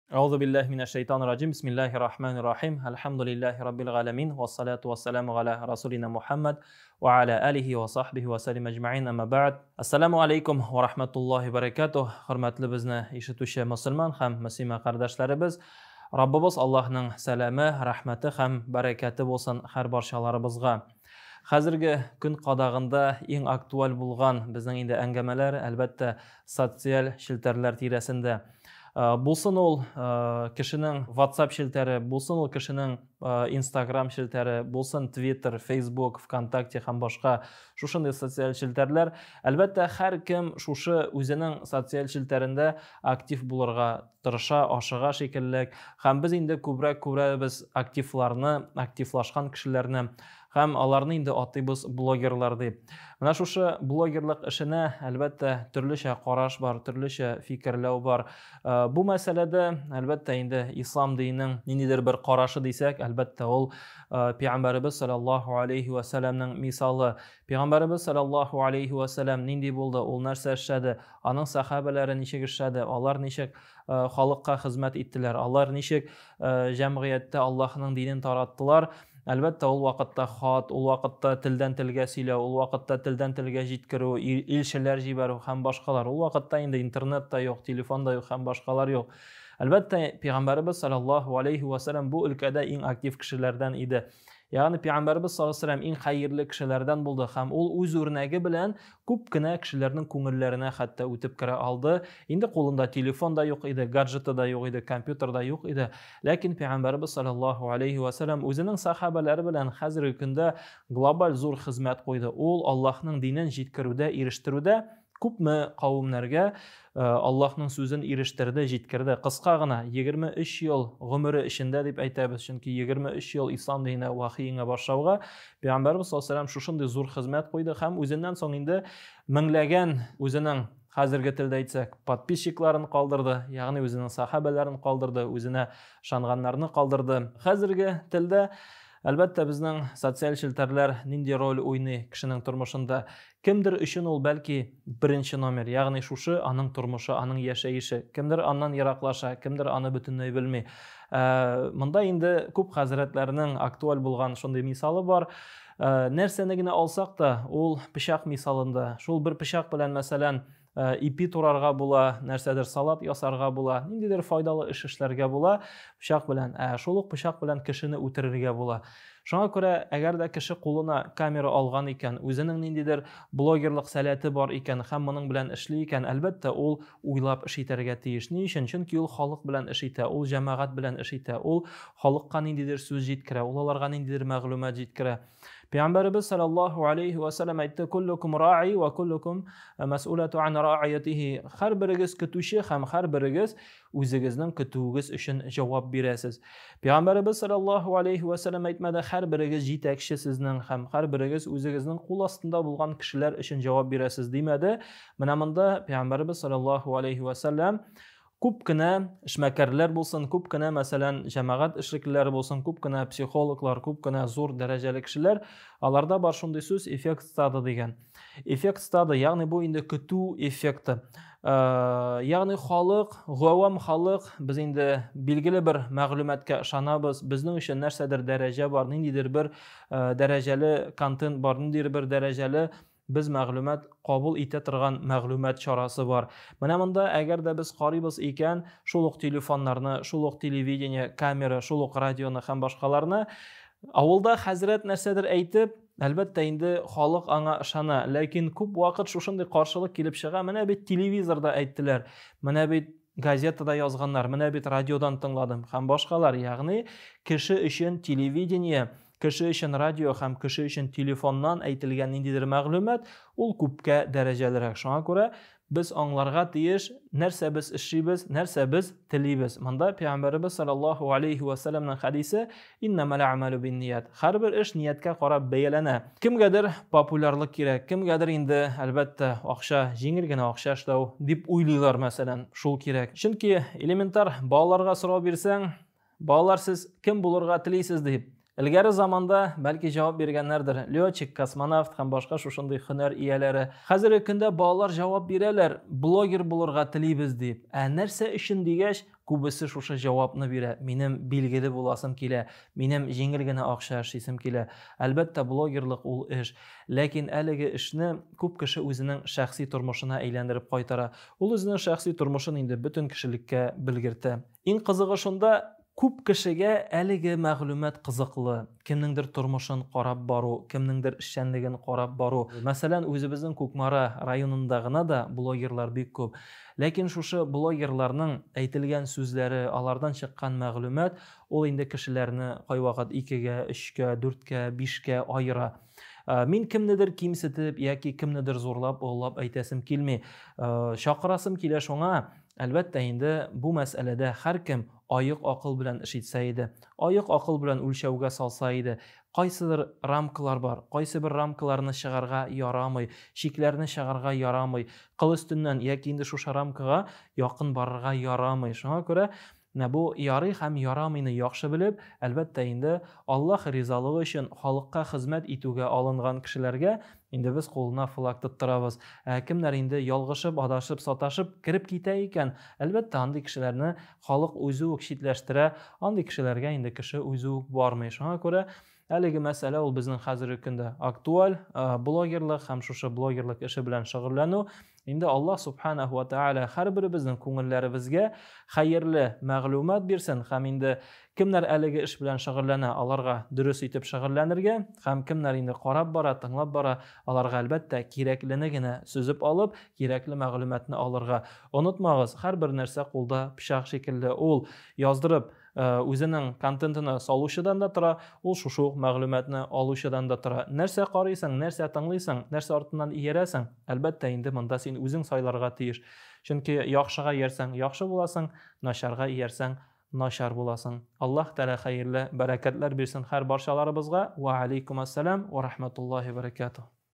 Аузу биллаһи минәш шайтанир раҗим. Бисмиллаһир рахманир рахим. Әлхәмдүлиллаһи раббил галәмин. Вассалату вассаламу аля расулина Мухаммад ва аля алихи ва сахбихи ва саллим әҗмәин. Әмма бәгъд. Ассаламу алейкум ва рахматуллаһи баракатуһ. Хөрмәтле безне ишетүче мөселман һәм мөслимә кардәшләребез, Раббыбыз Аллаһның сәламе, рәхмәте һәм бәрәкәте булсын һәр барчаларыбызга. Хәзерге көн кадагында иң актуаль булган безнең инде әңгәмәләр, әлбәттә, социаль челтәрләр тирәсендә. Булсын ул кешенең WhatsApp челтәре, булсын ул кешенең Instagram челтәре, булсын Twitter, Facebook, ВКонтакте һәм башка шушындый социаль челтәрләр. Әлбәттә, һәркем шушы үзенең социаль челтәрендә актив булырга тырыша, ашыга шикелле. Һәм без инде күбрәк күрәбез активларны, активлашкан кешеләрне. Һәм аларны инде атыйбыз блогерлар дип. Менә шушы блогерлык эшенә, әлбәттә, төрлечә караш бар, төрлечә фикерләү бар. Бу мәсьәләдә, әлбәттә, инде ислам диненең ниндидер бер карашы дисәк, әлбәттә, ул Пәйгамбәребез саллаллаһу алейхи ва сәлламнең мисалы. Пәйгамбәребез саллаллаһу алейхи ва сәллам нинди булды, ул нәрсә эшләде, аның сәхабәләре ничек эшләде, алар ничек халыкка хезмәт иттеләр, алар ничек җәмгыятьтә Аллаһның динен тараттылар. Әлбәттә, ул вакытта хат, ул вакытта телдән телгә сөйләү, ул вакытта телдән телгә җиткерү, илчеләр җибәрү һәм башкалар. Ул вакытта инде интернет та юк, телефон да юк һәм башкалар юк. Әлбәттә, Пәйгамбәребез саллаллаһу алейхи ва саллям бу өлкәдә иң актив кешеләрдән иде. Ягъни Пәйгамбәребез саллаллаһу алейһи ва саллям иң хәерле кешеләрдән булды һәм ул үз үрнәге белән күп кенә кешеләрнең күңелләренә хәтта үтеп керә алды. Инде кулында телефон да юк иде, гаджеты да юк иде, компьютер да юк иде. Ләкин Пәйгамбәребез саллаллаһу алейһи ва саллям үзенең сахабәләре белән хәзерге көндә глобаль зур хезмәт куйды. Ул Аллаһның динен җиткерүдә, ирештерүдә күпме кавемнәргә Аллаһның сүзен ирештерде, җиткерде. Кыска гына 23 ел гомере эчендә дип әйтәбез, чөнки 23 ел ислам диненә вахи иңә башлауга Пәйгамбәребез саллаллаһу алейһи ва саллям шушындый зур хезмәт куйды һәм үзеннән соң инде меңләгән үзенең хәзерге телдә әйтсәк, подписчикларын калдырды, ягъни үзенең сахабәләрен калдырды, үзенә ышанганнарны калдырды. Хәзерге телдә, әлбәттә, безнең социаль челтәрләр нинди роль уйный кешенең тормышында? Кемдер өчен ул бәлки беренче номер, ягъни шушы аның тормышы, аның яшәеше. Кемдер аннан ераклаша, кемдер аны бөтенләй белми. Монда инде күп хәзрәтләрнең актуаль булган шундый мисалы бар. Нәрсәне генә алсак та, ул пычак мисалында. Шул бер пычак белән, мәсәлән, ипи турарга була, нәрсәдер салат ясарга була, ниндидер файдалы эш эшләргә була пычак белән. Ә шул ук пычак белән кешене үтерергә була. Шуңа күрә, әгәр дә кеше кулына камера алган икән, үзенең ниндидер блогерлык сәләте бар икән һәм моның белән эшли икән, әлбәттә, ул уйлап эш итәргә тиеш. Ни өчен? Чөнки ул халык белән эш итә, ул җәмәгать белән эш итә, ул халыкка ниндидер сүз җиткерә, ул аларга ниндидер мәгълүмат җиткерә. Пәйгамбәребез саллаллаһу алейхи ва саллям әйтте: "Куллукум раи ва куллукум мәс'улату ан раиятихи." Һәрберегез көтүче һәм һәрберегез үзегезнең көтүегез өчен җавап бирәсез. Пәйгамбәребез саллаллаһу алейхи ва саллям әйтмәде, һәрберегез җитәкче сезнең һәм һәрберегез үзегезнең кул астында булган кешеләр өчен җавап бирәсез димәде. Менә монда Пәйгамбәребез саллаллаһу алейхи ва саллям күп кенә эшмәкәрләр булсын, күп кенә, мәсәлән, җәмәгать эшлеклеләре булсын, күп кенә психологлар, күп кенә зур дәрәҗәле кешеләр, аларда бар шундый сүз эффект стада дигән. Эффект стада, ягъни бу инде көтү эффекты. Ягъни халык, гавам халык, без инде билгеле бер мәгълүматка ышанабыз, безнең өчен нәрсәдер дәрәҗә бар, ниндидер бер дәрәҗәле контент бар, ниндидер бер дәрәҗәле без мәгълүмат кабул итә торган мәгълүмат чарасы бар. Менә монда, әгәр дә без карыйбыз икән, шул ук телефоннарны, шул ук телевидение, камера, шул ук радионы һәм башкаларны, авылда хәзрәт нәрсәдер әйтеп, әлбәттә инде халык аңа ышана. Ләкин күп вакыт шушындый каршылык килеп чыга. Менә бит телевизорда әйттеләр, менә бит газетада язганнар, менә бит радиодан тыңладым һәм башкалар. Ягъни кеше өчен телевидение, кеше өчен радио һәм кеше өчен телефоннан әйтелгән ниндидер мәгълүмат ул күпкә дәрәҗәлерәк. Шуңа күрә без аңларга тиеш, нәрсә без эшлибез, нәрсә без телибез. Монда Пәйгамбәребез саллаллаһу алейхи ва саллямның хәдисе иннамал а'малу бинният. Һәрбер эш нияткә карап бәяләнә. Кемгәдер популярлык кирәк, кемгәдер инде, әлбәттә, акча, җиңел генә акча эшләү дип уйлыйлар, мәсәлән, шул кирәк. Чөнки элементар балаларга сорау бирсәң, балалар, сез кем булырга телисез дип, элгәре заманда бәлки җавап биргәннәрдер, летчик, космонавт һәм башка шушындый һөнәр ияләре. Хәзерге көндә балалар җавап бирәләр, блогер булырга телибез дип. Ә нәрсә өчен дигәч, Күбесе шушы җавапны бирә, минем билгеле буласым килә, минем җиңел генә акча эшлисем килә. Әлбәттә, блогерлык ул эш. Ләкин әлеге эшне күп кеше үзенең шәхси тормышына әйләндереп кайтара. Ул үзенең шәхси тормышын инде бөтен кешелеккә белгертә. Иң кызыгы шунда, күп кешегә әлеге мәгълүмат кызыклы. Кемнеңдер тормышын карап бару, кемнеңдер эшчәнлеген карап бару. Мәсәлән, үзебезнең Кукмара районында гына да блогерлар бик күп. Ләкин шушы блогерларның әйтелгән сүзләре, алардан чыккан мәгълүмат, ул инде кешеләрне кайвакыт икегә, өчкә, дүрткә, бишкә аера. Мин кемнедер кимсетеп яки кемнедер зурлап, олылап әйтәсем килми. Чакырасым килә шуңа, әлбәттә инде, бу мәсьәләдә һәркем аек акыл белән эш итсә иде. Аек акыл белән үлчәүгә салса иде. Кайсыдыр рамкалар бар, кайсы бер рамкаларны чыгарга ярамый, чикләрне чыгарга ярамый, кыл өстеннән яки инде шушы рамкага якын барырга ярамый. Шуңа күрә менә бу ярый һәм ярамыйны яхшы белеп, әлбәттә инде, Аллаһ ризалыгы өчен халыкка хезмәт итүгә алынган кешеләргә инде без кулына флаг тоттырабыз. Ә кемнәр инде ялгышып, адашып, саташып кереп китә икән, әлбәттә, андый кешеләрне халык үзе үк читләштерә, андый кешеләргә инде кеше үзе үк бармый. Шуңа күрә әлеге мәсьәлә ул безнең хәзерге көндә актуаль, блогерлык һәм шушы блогерлык эше белән шөгыльләнү. Инде Аллаһ субханаһу ва тааля һәрберебезнең күңелләребезгә хәерле мәгълүмат бирсен һәм инде кемнәр әлеге эш белән шөгыльләнә, аларга дөрес итеп шөгыльләнергә һәм кемнәр инде карап бара, тыңлап бара, аларга әлбәттә кирәклене генә сөзеп алып, кирәкле мәгълүматны алырга. Онытмагыз, һәрбер нәрсә кулда пычак шикелле, ул яздырып үзенең контентына салучыдан да тора, ул шушы ук мәгълүматны алучыдан да тора. Нәрсә карыйсың, нәрсә тыңлыйсың, нәрсә артыннан иярәсең, әлбәттә инде монда син үзең сайларга тиеш. Чөнки яхшыга иярсәң, яхшы буласың, начарга иярсәң, начар буласың. Аллаһ Тәгалә хәерле бәрәкәтләр бирсен һәр барчаларыбызга. Ва алейкум ассалам ва рахматуллахи ва баракатуһ.